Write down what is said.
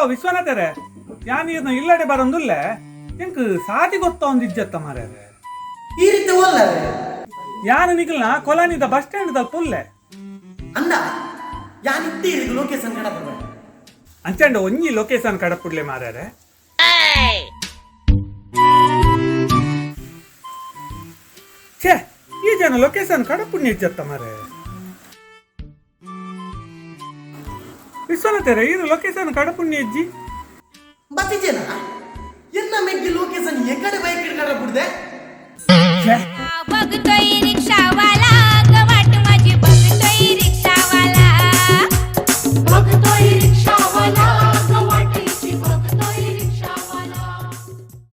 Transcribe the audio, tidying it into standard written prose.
ವಿಶ್ವನಾಥರೇ, ಯಾನ್ ಈರ್ನ ಇಲ್ಲಡೆ ಬರೊಂದುಲ್ಲೆ, ಎಂಕ್ ಸಾದಿ ಗೊತ್ತೊಂದಿಜ್ಜತ್ತ ಮಾರ್ರೆ. ಈ ರೀತಿ ಓಲ್ಲರೆ? ಯಾನ್ ನಿಕಲ್ನ ಕೊಲಾನಿದ ಬಸ್ ಸ್ಟ್ಯಾಂಡ್ ದಲ್ಪ ಉಲ್ಲೆ. ಅಂದ, ಯಾನ್ ಇತ್ತೆ ಇರಿಗ್ ಲೊಕೇಶನ್ ಕಡಪುಡ್ವೆ. ಅಂಚಂಡ ಒಂಜಿ ಲೊಕೇಶನ್ ಕಡಪುಡ್ಲೆ ಮಾರ್ರೆ. ಛೇ, ಈ ಜನ ಲೊಕೇಶನ್ ಕಡಪುಡ್ನಿ ಇಜ್ಜತ್ತ ಮಾರ್ರೆ. ವಿಶ್ವನಾಥರೇ, ಇದು ಲೊಕೇಶನ್ ಕಡಪುಡ್ನಿ ಇಜ್ಜಿ. ಬತ್ತಿಜೇನ? ಎನ್ನ ಮೆಗ್ಗಿ ಲೊಕೇಶನ್ ಎಕಡೆ ಬೈಕ್ ಕಡಪುಡ್ದೆ. ಛೇ. ವಗ್ತೈ.